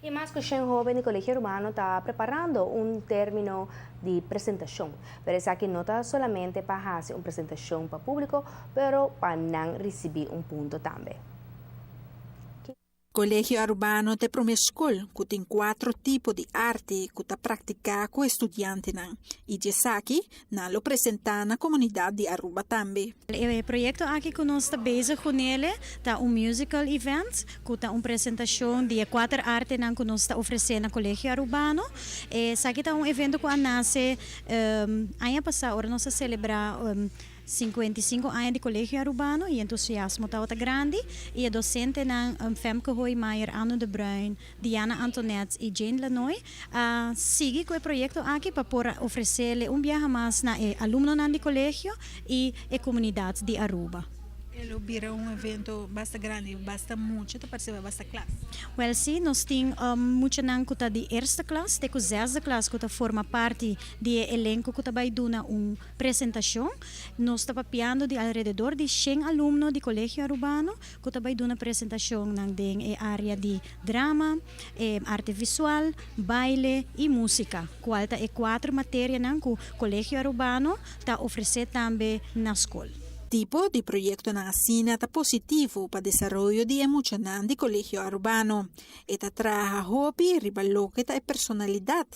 Y mas cu 100 hoben di Colegio Arubano ta preparando un termino di presentacion. Pero esaki no ta solamente pa haci un presentacion pa publico, pero pa nan ricibi un punto tambe. Colegio Arubano ta e prome scol cu tin cuatro tipo di arte cu ta practica cu studiantenan y esaki nan lo presenta na comunidad di Aruba tambe. E proyecto aki cu nos ta bezig cu ne ta un musical event, cu ta un presentacion di cuater artenan cu nos ta ofrece na Colegio Arubano. Esaki ta un evento cu a nace aña pasa, ora nos a celebra 55 aña di Colegio Arubano y entusiasmo tabata grandi y e docentenan Femke Hoijmaier, Anno de Bruin, Diana Antoinette y Jane Lanoy a sigui cu e proyecto aki pa por ofrece un biaha mas na e alumnonan di colegio y e comunidad di Aruba. E lo bira un evento basta grandi, basta mucha, ta participa basta klas. Wel, si, nos tin muchanan cu ta di eerste klas, te cu zesde klas cu ta forma parti di elenco cu ta bay duna un presentacion. Nos ta papiando di alrededor di 100 alumno di Colegio Arubano cu ta bay duna presentacion nan den e area di drama, arte visual, baile y musica. Cual ta e cuater materianan cu Colegio Arubano ta ofrece tambe na scol. Tipo di proyectonan asina ta positivo pa desaroyo di muchanan di Colegio Arubano. E ta traha hopi riba loke ta e personalidad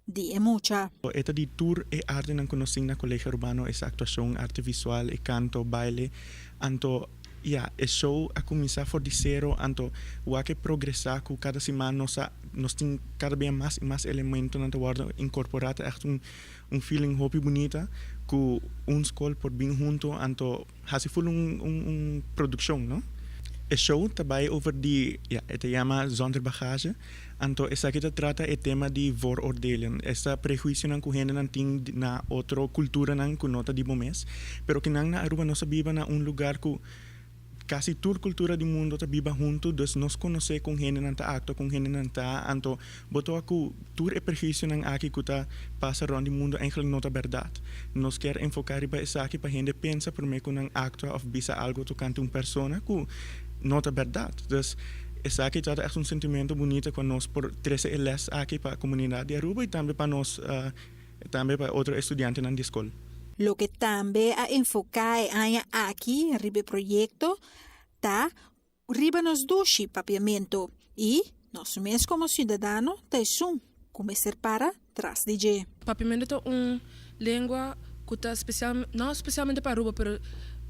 di mucha. E ta di tur e artenan cu nos tin na Colegio Arubano, e actuacion, arte visual, e canto, baile. Anto, ja, e show a cuminsa for di cero, anto wak e progresa cu cada siman nos tin cada bes mas y mas elementonan ta wordo incorpora. Echt un feeling hopi bunita cu un scol por bin hunto, anto hasi full un produccion, no? E show ta bay over di, ja, e ta yama Zonder Bagage. Anto esaki ta trata e tema di vooroordelen. E prehuicionan cu hendenan tin na otro culturanan cu no ta di bo mes. Pero cu nan na Aruba nos ta biba na un lugar cu casi tur cultura di mundo ta biba hunto, dus nos conoce con hendenan ta actua, con hendenan ta, anto bo ta cu tur e prehuicionan aki cu ta pasa rond di mundo eigenlijk no ta berdad. Nos kier enfoca riba esaki pa hende pensa prome cu nan actua of bisa algo tocante un persona cu no ta berdad. Dus esaki ta echt un sentimento bunita cu nos por trece e les aki pa e comunidad di Aruba y tambe pa nos, tambe pa otro studiantenan di scol. Loke tambe a enfoca e aña aki riba e proyecto ta riba nos dushi Papiamento y nos mes como ciudadano ta esun cuminsa para tras di dje. Papiamento ta un lenga cu ta special, no specialmente pa Aruba, pero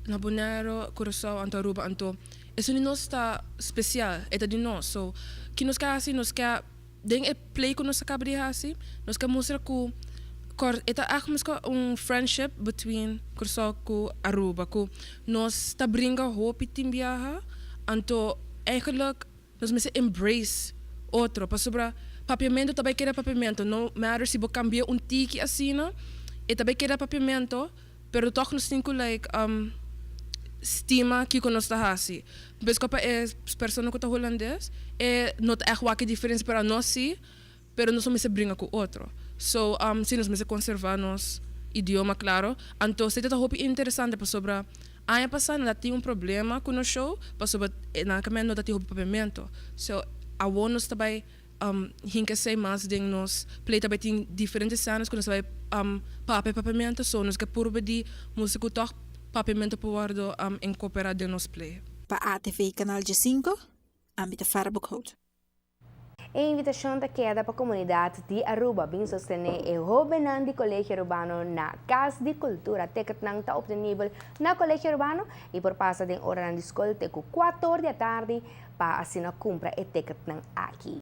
na Bonaire, Curaçao, anto Aruba, anto esey nos ta special, e ta di nos. So, cu nos kier haci, nos kier den e play cu nos a caba di haci, nos kier mustra cu e ta echt un friendship between Curaçao cu Aruba, cu nos ta bringa hopi tin biaha, anto eigenlijk nos mester embrace otro, pasobra Papiamento tambe keda Papiamento, no matter si bo cambia un tiki asina, e tambe keda Papiamento, pero toch nos tin cu like stima kico nos ta hasi. Bes pa e persona cu ta Hulandes, e no ta echt wak e diferencia, pero nos si, pero nos mester bringa cu otro. So, si nos mester conserva nos idioma, claro. Anto, esey ta hopi interesante pasobra aña pasa nan tin un problema cu nos show, pasobra nan caminda no tin hopi Papiamento. So, awo nos tambe hinca esey mas den nos play, tambe tin diferente scenas cu nos ta bay papia Papiamento, so nos kier purba di musica toch Papiamento por wordo incorpora den nos play. Pa ATV Canal G5, ami ta Farah Boekhout. E invitacion ta keda pa comunidad di Aruba bin sostene e hobennan di Colegio Arubano na Cas di Cultura. Ticketnan ta obtenibel na Colegio Arubano y por pasa den ora di scol te 4 di atardi pa asina cumpra e ticketnan aki.